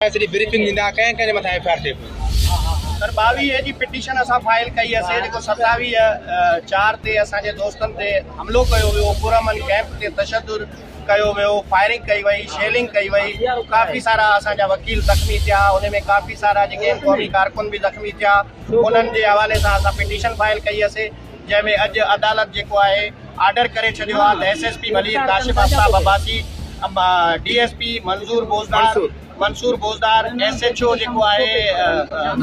سڄي بريفنگ ڏيندا ڪنهن ڪنهن جي مٿان ايف I R ٿئي پئي. سر 22 جي پٽيشن اسان فائل ڪئي هئسي جيڪو 27 4 تي اسان جي دوستن تي حملو ڪيو ويو، پرامن ڪئمپ تي تشدد ڪيو ويو، فائرنگ ڪئي وئي، شيلنگ ڪئي وئي، ڪافي سارا اسان جا وڪيل زخمي ٿيا، ان ۾ ڪافي سارا جيڪي قومي ڪارڪن به زخمي ٿيا، انهن جي حوالي سان اسان پٽيشن فائل ڪئي هئسي جنهن ۾ اڄ عدالت جيڪو آهي آرڊر ڪري ڇڏيو آهي ته S S P Malir Kashif Aftab Abbasi, D S P Manzoor Bozdar, Mansoor Bozdar, S H O جيڪو آهي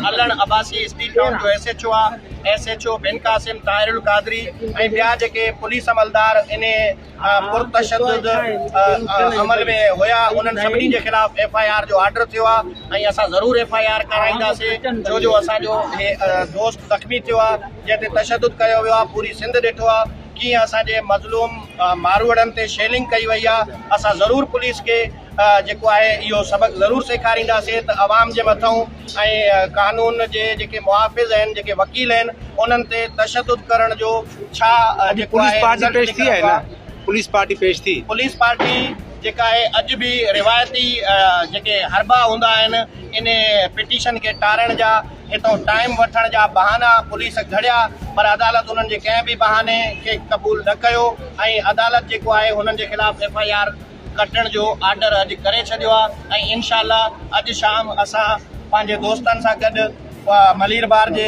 علڻ عباسي اسٽيل ٽائون جو ايس ايڇ او آهي، S H O Bin Qasim Tahir ul Qadri ۽ ٻيا جيڪي پوليس عملدار انهي پرتشدد عمل ۾ هيا انهن سڀني جي خلاف ايف I R جو آرڊر ٿيو آهي ۽ اسان ضرور ايف I R ڪرائينداسين ڇو جو اسان جو هي دوست زخمي ٿيو آهي جنهن تي تشدد ڪيو ويو آهي پوري سنڌ ڏٺو آهي ڪيئن اسان جي مظلوم ماروئڙن تي شيلنگ ڪئي وئي آهي اسان ضرور پوليس کي جيڪو آهي اهو سبق ضرور سيکارينداسين ته عوام جي مٿئون ۽ قانون جي جيڪي محافظ آهن جيڪي وڪيل آهن انهن تي تشدد ڪرڻ جو ڇا جيڪو پوليس آهي پارٽي رزلٽ پيش ٿي آهي نڪرندو نه آهي. پوليس پارٽي پيش ٿي. پوليس پارٽي جيڪا آهي اڄ به روايتي جيڪي حربا هوندا آهن ان پٽيشن کي ٽارڻ جا هتان ٽائيم وٺڻ جا بهانا پوليس گهڙيا پر عدالت انهن جي ڪنهن به بهاني کي قبول نه ڪيو ۽ عدالت جيڪو آهي هنن جي خلاف ايف I R ڪٽڻ جو آرڊر اڄ ڪري ڇڏيو آهي ۽ انشاء الله اڄ شام اسان پنهنجي دوستن سان گڏ ملير بار جي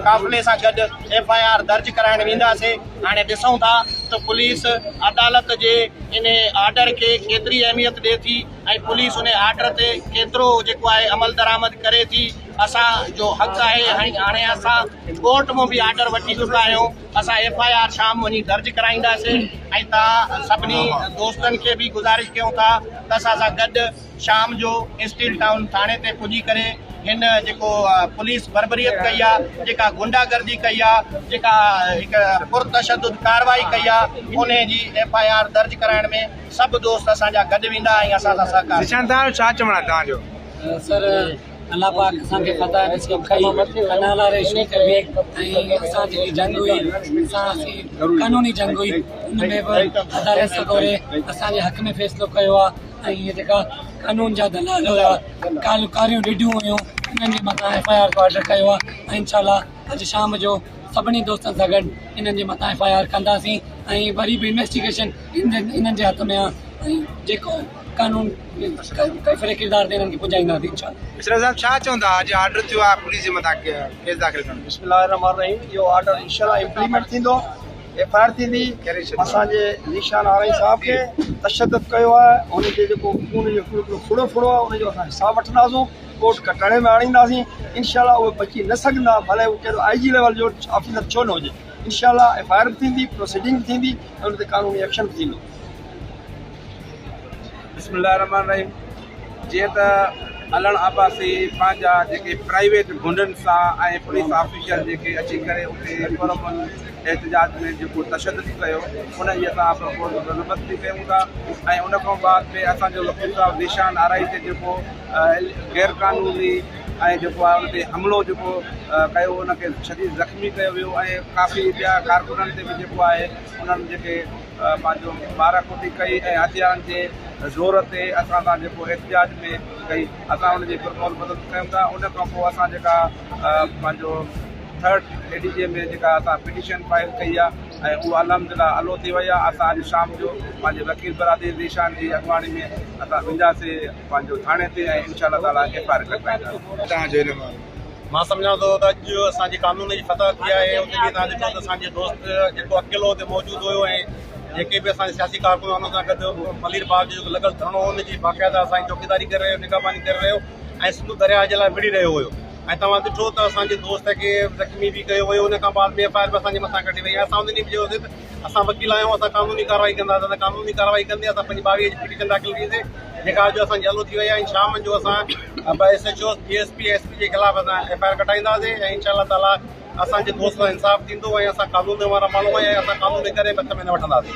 قافلي سان گڏ ايف I R درج ڪرائڻ وينداسين. هاڻي ڏسون ٿا ته پوليس عدالت جي ان آرڊر کي ڪيتري اهميت ڏي ٿي ۽ پوليس ان آرڊر تي ڪيترو جيڪو آهي عمل درآمد ڪري ٿي. اسان جو حق آهي هاڻي اسان ڪورٽ مون به آرڊر وٺي چڪا آهيون. اسان ايف I R شام وڃي درج ڪرائينداسين ۽ توهان سڀني دوستن کي به گذارش ڪيون ٿا ته اسان سان گڏ شام جو اسٽيل ٽائون ٿاڻي تي پڄي ڪري هن جيڪو پوليس بربريت ڪئي آ جيڪا غنڊا گردي ڪئي آ جيڪا هڪ پرتشدد ڪارروائي ڪئي آ انهي جي ايف I R درج ڪرائڻ ۾ سڀ دوست اسان جا گڏ ويندا ۽ اسان سان سهڪار نشان توهان جو ڇا چوڻ آهي توهان جو. سر الله پاڪ اسان کي فتح نصيب ڪئي ڪنال واري اشو تي به ۽ اسان جي جنگ هئي اسان جي قانوني جنگ هئي ان ۾ به عدالت سڳوري اسان جي حق ۾ فيصلو ڪيو آهي ۽ اهي جيڪا قانون جا دلال هيا ڪالهه ڪاريون ڏڍيون هيون انهن جي مٿان ايف I R جو آرڊر ڪيو آهي ۽ انشاء الله اڄ شام جو سڀني دوستن سان گڏ انهن جي مٿان ايف I R ڪنداسين ۽ وري به انويسٽيگيشن انهن جي هٿ ۾ آهي ۽ جيڪو قانون ڪيفر ڪردار تي انهن کي پڄائينداسين انشاء الله. مشرف صاحب ڇا چوندا اڄ آرڊر ٿيو آهي پوليس جي مٿان ڪيس داخل ڪرڻ جو. بسم الله الرحمٰن الرحيم اهو آرڊر انشاء الله امپليمينٽ ٿيندو ايف I R ٿيندي اسان جي ذيشان آرائين صاحب کي تشدد ڪيو آهي ان تي جيڪو خون جو هڪڙو هڪڙو ڦڙو ڦڙو آهي ان جو اسان حساب وٺنداسون ڪورٽ ڪٽهڙي ۾ آڻينداسين انشاء الله اهي بچي نه سگهندا ڀلي هو ڪهڙو آء جي ليول جو آفيسر ڇو نه هجي انشاء الله ايف I R به ٿيندي پروسيڊنگ به ٿيندي ۽ ان تي قانوني ايڪشن به ٿيندو. بسم الله الرحمٰن الرحيم جيئن ته علڻ عباسي پنهنجا جيڪي پرائيويٽ غنڊن سان ۽ پوليس آفيشل جيڪي اچي ڪري اتي پرامن احتجاج ۾ جيڪو تشدد ڪيو ان جي اسان پرپوز مذمت به ڪيون ٿا ۽ ان کان بعد ۾ اسان جو وڪيل صاحب ذيشان آرائي تي جيڪو غير قانوني ۽ جيڪو آهي ان تي حملو جيڪو ڪيو ان کي شديد زخمي ڪيو ويو ۽ ڪافي ٻيا ڪارڪنن تي به جيڪو آهي انهن جيڪي پنهنجو مارا ڪٽي ڪئي ۽ هٿيارن جي زور تي اسان سان جيڪو احتجاج ۾ ڪئي اسان ان جي پرمول مدد ڪيون ٿا ان کان پوء اسان جيڪا پنهنجو ٿرڊ اي ڊي جي ۾ جيڪا اسان پٽيشن فائل ڪئي آهي ۽ اها الحمد لله الو ٿي وئي آهي اسان اڄ شام جو پنهنجي وڪيل برادري ذيشان جي اڳواڻي ۾ اسان وينداسي پنهنجو ٿاڻي تي ۽ انشاء الله تعالٰي ايف I R ڪٽرائينداسين. توهان جو ان باري ۾. مان سمجهان ٿو ته اڄ اسان جي قانون جي فتح ٿي آهي اتي به توهان ڏٺو ته اسان جي دوست جيڪو اڪيلو اتي موجود هيو ۽ جيڪي به اسان جي سياسي ڪارڪن هئا انهن سان گڏ ملير باغ جو جيڪو لڳل ڌرڻو هو ان جي باقاعده اسان جي چوڪيداري ڪري رهيو نگهباني ڪري رهيو ۽ سنڌو درياهه جي لاء وڙهي رهيو هيو ۽ توهان ڏٺو ته اسان جي دوست کي زخمي به ڪيو ويو ان کان بعد ۾ ايف I R به اسان جي مٿان ڪڍي وئي اسان ان ڏينهن به چيوسي ته اسان وڪيل آهيون اسان قانوني ڪارروائي ڪنداسين اسان قانوني ڪارروائي ڪندي اسان پنهنجي 22 جي پٽيشن داخل ڪئي سي جيڪا اڄ اسان جي الو ٿي وئي آهي ۽ شام جو اسان S H O D S P S P جي خلاف اسان ايف I R ڪٽائينداسين ۽ انشاء الله تعالي اسان جي دوست سان انصاف ٿيندو ۽ اسان قانون وارا ماڻهو آهيون ۽ اسان قانون ڪڏهن به هٿ ۾ نه وٺنداسين.